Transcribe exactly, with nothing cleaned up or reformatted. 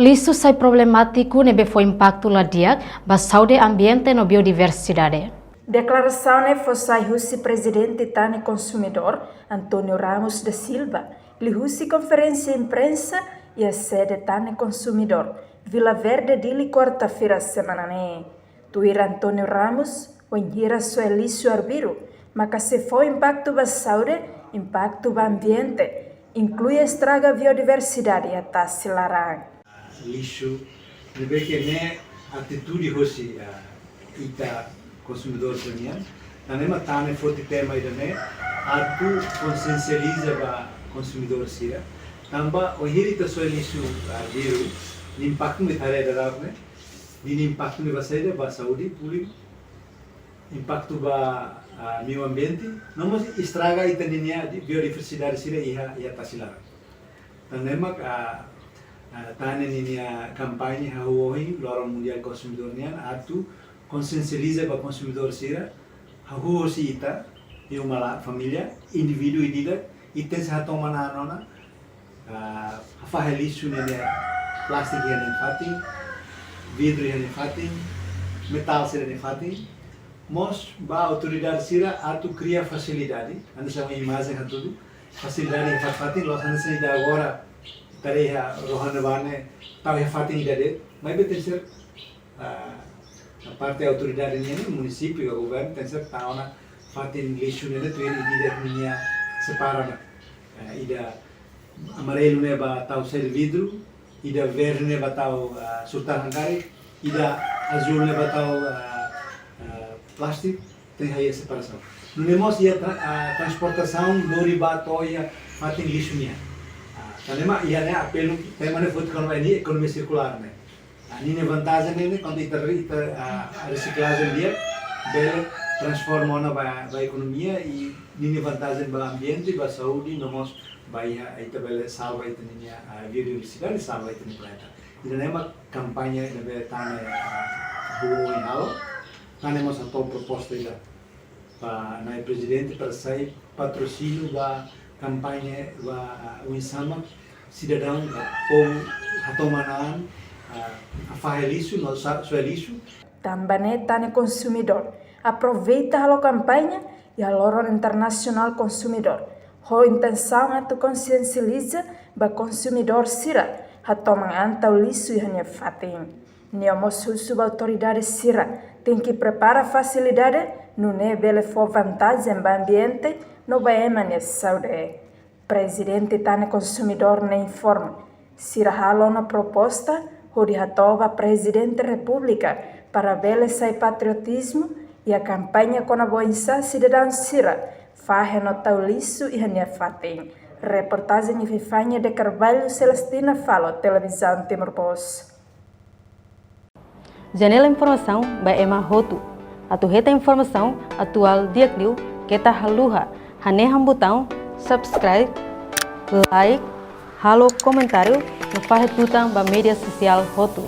Lixu sai problemátiku ne'ebé fó impaktu la di'ak ba saúde, ambiente no biodiversidade. Deklarasaun ne'e fó sai husi Prezidente Tane Konsumidór, António Ramos da Silva, liuhusi konferénsia imprensa iha sede Tane Konsumidór, Vila Verde, Dili, kuarta-feira semana ne'e. Tuir António Ramos, wainhira soe lixu arbiru maka sei fó impaktu ba saúde, impaktu ba ambiente, inklui estraga biodiversidade iha tasi laran. Lixu, ne'ebé ke ne'e atitude hosi, ah, ita konsumidór sira-nian. Tan ne'e mak Tane foti tema ida-ne'e atu konsiensializa ba konsumidór sira. Tanba wainhira ita soe lixu arbiru, nia impaktu ne'e ita haree daudaun ne'e, nia impaktu ne'e ba saida, ba saúde públiku, impaktu ba, ah, meiu ambiente, no mós estraga ita-nia biodiversidade sira iha, iha tasi laran. Tan ne'e mak, ah, ah, Tane ninia kampaña hahú ohin Loron Mundiál Konsumidór nian atu konsiensializa ba konsumidór sira, hahú hosi ita, iha uma laran, família, indivíduu ida-idak, ita sei hatoman an ona, ah, hafahe lixu ne'e, ne'e plástiku iha nia fatin, vidru iha nia fatin, metál sira nia fatin, mós ba autoridade sira atu kria fasilidade, hanesan imajen hatudu, fasilidade iha fatin, la'ós hanesan ida agora, ita haree iha rohan ne'ebá ne'e, tau iha fatin ida de'it, maibé tenkesér, ah, parte autoridade nian, munisípiu ka governu, tenkesér tau ona fatin lixu ne'e tuir ida-idak ninia separa ona. Ah, ida amarelu ne'e ba tau selu vidru, ida verde ne'e ba tau, ah, surtán han karik, ida azúl ne'e ba tau, ah, ah, plástiku, tenke iha separasaun. Nune'e mós iha tra-, ah, transportasaun lori ba to'o iha fatin lixu nian. Ah, tan ne'e mak iha ne'e apelu, tema ne'e foti kona-ba nia ekonomia sirkulár ne'e. Ah, ninia vantajen ne'e, ne'e, kuandu ita, ita, ah, resiklajen di'ak, bele transforma ona ba, ba ekonomia i ninia vantajen ba ambiente, ba saúde, no mós ba iha, ita bele salva ita-nia, ah, biodiversidade, salva ita-nia planeta. Ida-ne'e mak kampaña ida ne'ebé Tane, ah, hahú ohin halo. Tane mós hato'o proposta ida ba Na'i Prezidente para sai patrosíniu ba kampaña ba, ah, oinsá mak sidadaun, ah, povu hatoman an, ah, hafahe lixu no sa-, soe lixu. Tanba ne'e Tane Konsumidór aproveita halo kampaña iha Loron Internasionál Konsumidór, ho intensaun atu konsiensializa ba konsumidór sira hatoman an tau lixu iha nia fatin. Nia mós husu ba autoridade sira tenke prepara fasilidade nune'e bele fó vantajen ba ambiente no ba ema nia saúde. Prezidente Tane Konsumidór ne'e informa, sira halo ona proposta hodi hato'o ba Prezidente Repúblika para bele sai patriotizmu iha kampaña kona-ba oinsá sidadaun sira fahe no tau lixu iha nia fatin. Reportajen Epifania de Carvalho, Celestina Falo, Televizaun Timor Post. Janela informasaun ba ema hotu. Atu hetan informasaun atuál di'ak liu, keta haluha hanehan butaun subscribe, like, halo komentáriu no fahe tutan ba média sosiál hotu.